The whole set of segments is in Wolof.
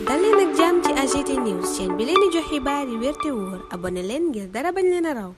dal leen ak jàmm ci AGT News chaîne bi leen di jox xibaar yi wér te wóor abonné leen ngir dara bañ leen a raw.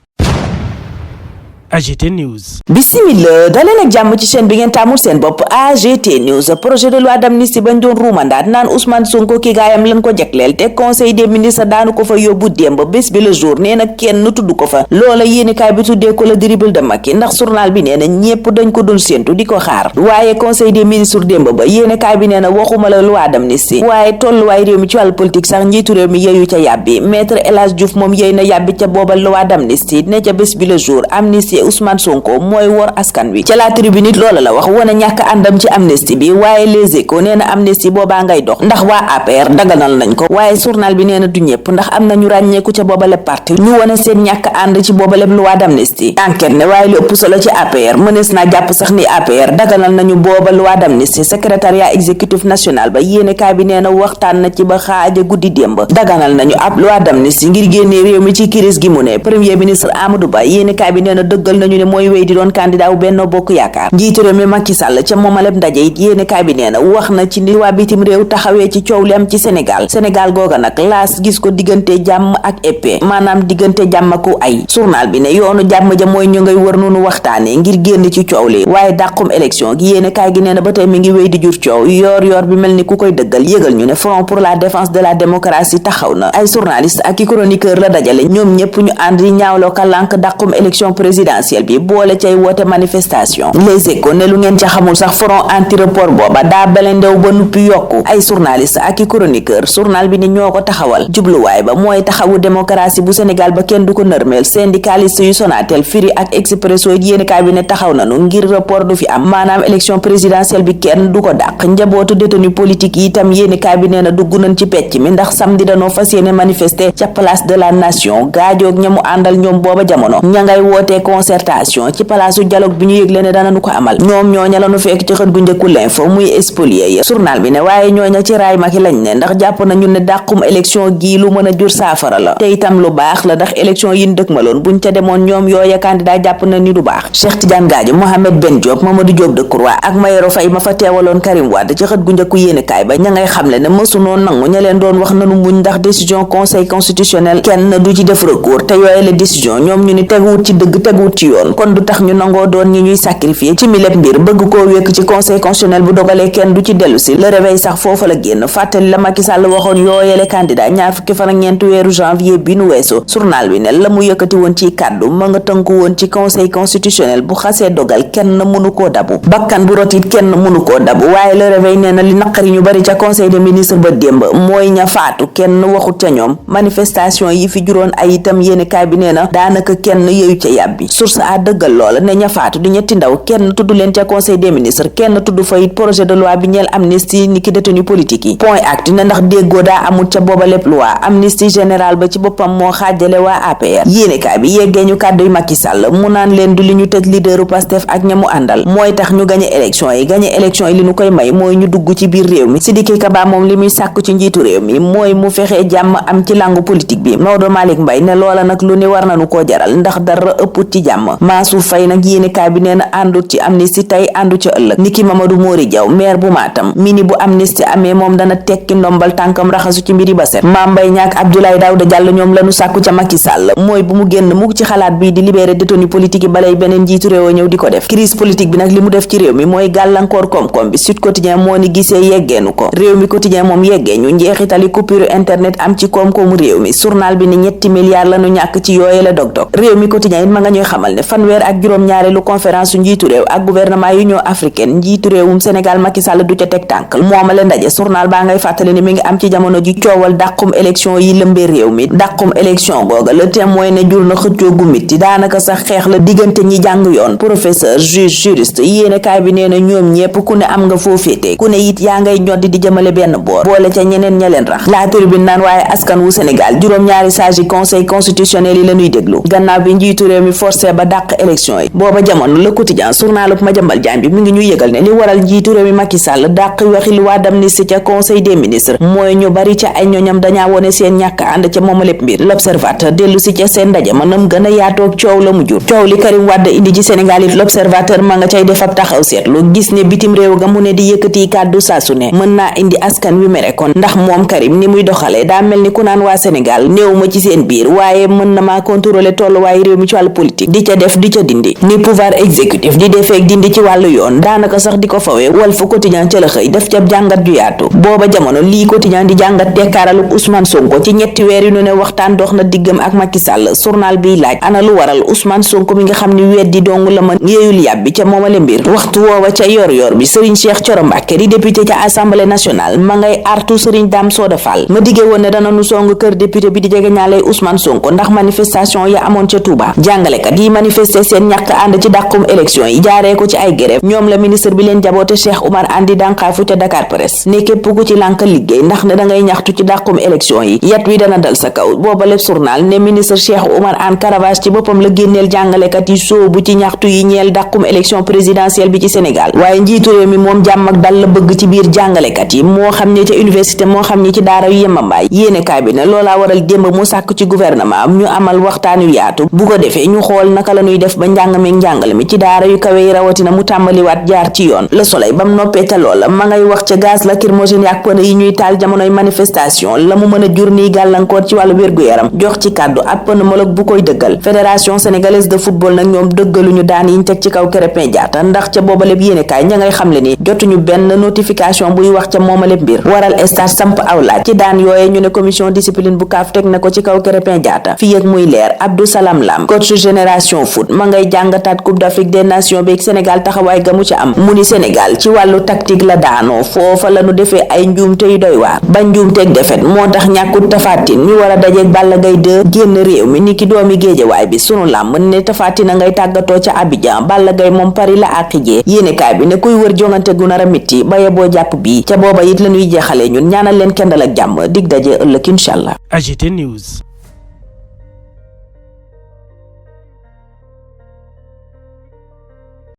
AGT News. Bismillah daleen ak jàmm ci chaîne bi ngeen taamul seen bopp AGT News. Projet de loi d'amnistie bañ doon ruumandaat naan Ousmane Sonko ki gaayam lañ ko jagleel te conseil des ministres daanu ko fa yóbbu démb bés bi le jour nee na kenn tudd ko fa loola yéenekaay bi tuddee ko la dribble de Macky ndax journal bi nee na ñépp dañ ko doon séentu di ko xaar waaye conseil des ministres démb ba yéenekaay bi nee na waxuma la loi d'amnistie waaye tolluwaay réew mi ci wàllu politique sax njiitu réew mi yeeyu ca yàbbi maître El Hadji Diouf moom yey na yàbbi ca booba loi d'amnistie ne ca bés bi le jour amnistie Ousmane Sonko mooy wor askan wi ca la tribune nit loola la wax wane ñàkk àndam ci amnistie bi waaye les échos nee na amnistie boobaa ngay dox ndax waa APR daganal nañ ko waaye journal bi nee na du ñëpp ndax am na ñu ràññeeku ca boobale parti ñu wane seen ñàkk ànd ci boobale loi d'amnistie enquête ne waaye lu ëpp solo ci APR mënees naa jàpp sax ni APR daganal nañu booba loi d'amnistie secrétariat exécutif national ba yéenekaay bi nee na waxtaan na ci ba xaaja guddi démb daganal nañu ab loi d'amnistie ngir génnee réew mi ci crise gi mu ne premier ministre Amadou Ba yéenekaay bi nee na dëggal nañu ne mooy wéy di doon candidat wu Benno Bokk Yaakaar njiitu réew mi Macky Sall ca moomaleb ndaje it yéenekaay bi nee na wax na ci ni waa bitim réew taxawee ci coow li am ci Sénégal googa nag laas gis ko diggante jàmm ak épée maanaam diggante jàmm ak ay journal bi ne yoonu jàmm ja mooy ñu ngay wër noonu waxtaane ngir génn ci coow li waaye dàqum élection gi yéenekaay gi nee na ba tey mi ngi wéy di jur coow yoor bi mel ni ku koy dëggal yëgal ñu ne Front pour la défense de la démocratie taxaw na ay journaliste ak i chroniqueur la dajale ñoom ñépp ñu ànd di ñaawloo ka lànk dàqum élection présidentielle bi boole cay woote manifestation les échos ne lu ngeen ca xamul sax front anti report booba daa belendew ba nuppi yokku ay journaliste ak i chroniqueur journal bi ni ñoo ko taxawal jubluwaay ba mooy taxawu démocratie bu Sénégal ba kenn du ko nërmeel syndicaliste yu Sonatel Free ak Expresso yéenekaay bi ne taxaw nanu ngir report du fi am maanaam élection présidentielle bi kenn du ko dàq njabootu détenu politique yi itam yéenekaay bi nee na dugg nañ ci pecc mi ndax samedi danoo fas yéene manifester ca place de la nation gaajoog ñamu àndal ñoom booba jamono ña ngay wootee concertation ci palaasu dialogue bi ñu yëgle ne danañu ko amal ñoom ñooña lañu fekk ci xët gu njëkku l'info muy spolié ya journal bi ne waaye ñooña ci raay Macky lañ ne ndax jàpp nañu ne dàqum élection gii lu mën a jur saafara la te itam lu baax la ndax élection yi dëkkmaloon buñ ca demoon ñoom yooya candidat jàpp na ni du baax Cheikh Tidiane Gadio Mohamed Ben Diop Mamadou Diop Decroix ak Mayoro Faye ma fa teewaloon Karim Wade ci xët gu njëkku yéenekaay ba ña ngay xamle ne mësunoo nangu ña leen doon wax nanu muñ ndax décision conseil constitutionnel kenn du ci def recours te yooye la décision ñoom ñu ni teguwut ci dëgg teguwut ci yoon kon du tax ñu nangoo doon ñi ñuy sacrifier ci mi lépp mbir bëgg koo wékk ci conseil constitutionnel bu dogalee kenn du ci dellu si le réveil sax foofa la génn fàttali la Macky Sall waxoon yooyele candidat ñaar fukki fan ak ñeent weeru janvier bi nu weesu journal bi ne la mu yëkkati woon ci kàddu ma nga tënku woon ci conseil constitutionnel bu xasee dogal kenn mënu koo dabu bakkan bu rotit kenn mënu koo dabu waaye le réveil nee na li naqari ñu bari ca conseil des ministres ba démb mooy ña faatu kenn waxut ca ñoom manifestation yi fi juróon ay itam yéenekaay bi nee na daanaka kenn yeeyu ca yàbbi source a dëggal loola ne ña faatu di ñetti ndaw kenn tudd leen ca conseil des ministres kenn tudd fa it projet de loi bi ñeel amnistie ni ki détenu politique yi point actu ne ndax déggoo daa amul ca booba lépp loi amnistie générale ba ci boppam moo xaajale waa APR yéenekaay bi yeggee ñu kàdduy Macky Sall mu naan leen du li ñu tëj leaderu Pastef ak ña mu àndal mooy tax ñu gañe élection yi li ñu koy may mooy ñu dugg ci biir réew mi Sidiki Kaba moom li muy sàkku ci njiitu réew mi mooy mu fexee jàmm am ci langue politique bi Maodo Malick Mbaye ne loola nag lu ni war nañu koo jaral ndax dara ëpput ci jàmm Mansour Faye nag yéenekaay bi nee na àndut ci amnistie tey àndu ca ëllëg niki Mamadou Mori Diaw maire bu Matam mini bu amnistie amee moom dana tekki ndombal tànkam raxasu ci mbiri ba set Mame Mbaye Niang ak Abdoulaye Daouda Diallo ñoom lañu sàkku ca Macky Sall mooy bu mu génn mukk ci xalaat bii di libérer détenu politique yi balay beneen njiitu réew ñëw di ko def crise politique bi nag li mu def ci réew mi mooy gàllankoor koom-koom bi Sud Quotidien moo ni gisee yeggeenu ko réew mi quotidien moom yeggee ñu njeexitali coupure internet am ci koom-koomu réew mi journal bi ni 3 milliards lañu ñàkk ci yooye la dog-dog réew mi quotidien it ma nga ñuy xamal ne fanweer ak juróom-ñaareelu conférence su njiitu réew ak gouvernement Union africaine njiitu réewum Sénégal Macky Sall du ca teg tànk moomale ndaje journal baa ngay fàttali ni mi ngi am ci jamono ji coowal dàqum élection yi lëmbee réew mi dàqum élection googa le témoin ne jur na xëccoo gu mitti daanaka sax xeex la diggante ñi jàng yoon professeur juge juriste yéenekaay bi nee na ñoom ñépp ku ne am nga foo féete ku ne it yaa ngay ñoddi di jëmale benn boor boole ca ñeneen ña leen rax la tribune naan waaye askan wu Sénégal juróom-ñaari sage conseil constitutionnel yi la ñuy déglu gannaaw bi njiitu réew mi forcé fexe ba dàq élection yi. booba jamono Le Quotidien journalub Madiambal Diagne bi mi ngi ñuy yëgal ne li waral njiitu réew mi Macky Sall dàq waxi loi d'amnistie ca conseil des ministres mooy ñu bari ca ay ñoñam dañaa wone seen ñàkk ànd ca mooma lépp mbir. L'Observateur dellu si ca seen ndaje manam gën a yaatoog coow la mu jur. coow li Karim Wade indi ci Sénégal it L'Observateur ma nga cay def ab taxaw seetlu gis ne bitim réew ga mu ne di yëkkati kàddu saa su ne mën naa indi askan wi mere kon ndax moom Karim ni muy doxalee daa mel ni ku naan waa Sénégal néew ma ci seen biir waaye mën na maa contrôler tolluwaayu réew mi ci wàllu politique di ca def di ca dindi ni pouvoir exécutif di defeek dindi ci wàllu yoon daanaka sax di ko fawee Walf Quotidien ca la xëy def ca jàngat ju yaatu. booba jamono lii Quotidien di jàngat tekkaaraluk Ousmane Sonko ci ñetti weer yu ne waxtaan dox na diggam ak Macky Sall. journal bi laaj ana lu waral Ousmane Sonko mi nga xam ni weddi dong la ma yéeyul yàbbi ca moomale mbir. waxtu woowa ca yor bi Serigne Cheikh Thioro Mbacké di député ca assemblée nationale ma ngay artu Serigne Dame Soda Fall ma diggee woon ne dana nu song kër député bi di jege ñaale Ousmane Sonko ndax manifestation ya amoon ca Touba. jàngalekat yi manifester seen ñàkk ànd ci dàqum élection yi jaaree ko ci ay grève ñoom la ministre bi leen jaboote Cheikh Oumar Anne di dànkaafu ca Dakar Presse ne képp ku ci lànk liggéey ndax ne dangay ñaxtu ci dàqum élection yi yat wi dana dal sa kaw. booba lépp journal ne ministre Cheikh Oumar Anne Caravage ci boppam la génneel jàngalekat yi soobu ci ñaxtu yi ñeel dàqum élection présidentielle bi ci Sénégal waaye njiitu réew mi moom jàmm ak dal la bëgg ci biir jàngalekat yi moo xam ne ca université moo xam ne ci daara yu yemambaay yéene kaay bi ne loolaa waral démb mu sàkk ci gouvernement am ñu amal waxtaan yu yaatu bu ko defee ñu xool naka la ñuy def ba njàng mi njàngale mi ci daara yu kawe yi rawatina mu tàmbaliwaat jaar ci yoon. Le Soleil bam noppee ca loola ma ngay wax ca gaz lacrymogène ak pëne yi ñuy taal jamonoy manifestation la mu mën a jur nii gàllankoor ci wàllu wér-gu-yaram jox ci kàddu ab pneumologue bu koy dëggal. fédération sénégalaise de football nag ñoom dëggaluñu daan yiñ teg ci kaw Krépin Diatta ndax ca booba lépp yéene kaay ña ngay xamle ni jotuñu benn notification buy wax ca moomale mbir waral stade samp aw laaj ci daan yooye ñu ne commission discipline bu CAF teg na ko ci kaw Krépin Diatta fii ak muy leer Abdou Salam Lam coach génération foot ma ngay jàngataat coupe d'Afrique des nations beeg Sénégal taxawaay ga mu ca am mu ni Sénégal ci wàllu tactique la daanoo foofa la nu defee ay njuumte yu doy waar ba njuumteeg defet moo tax ñàkkut tafaatin ñu war a dajeeg Balla Gaye 2 génn réew mi ni ki doomi géejewaay bi sunu làmb ne tafaatina ngay tàggatoo ca Abidjan Balla Gaye moom Paris la àqijee yéenekaay bi ne kuy wër jongante gu nar a mitti baye boo jàpp bii ca booba it la ñuy jeexalee ñun ñaanal leen kendal ak jàmm dig daje ëllëg incha allah. AGT News.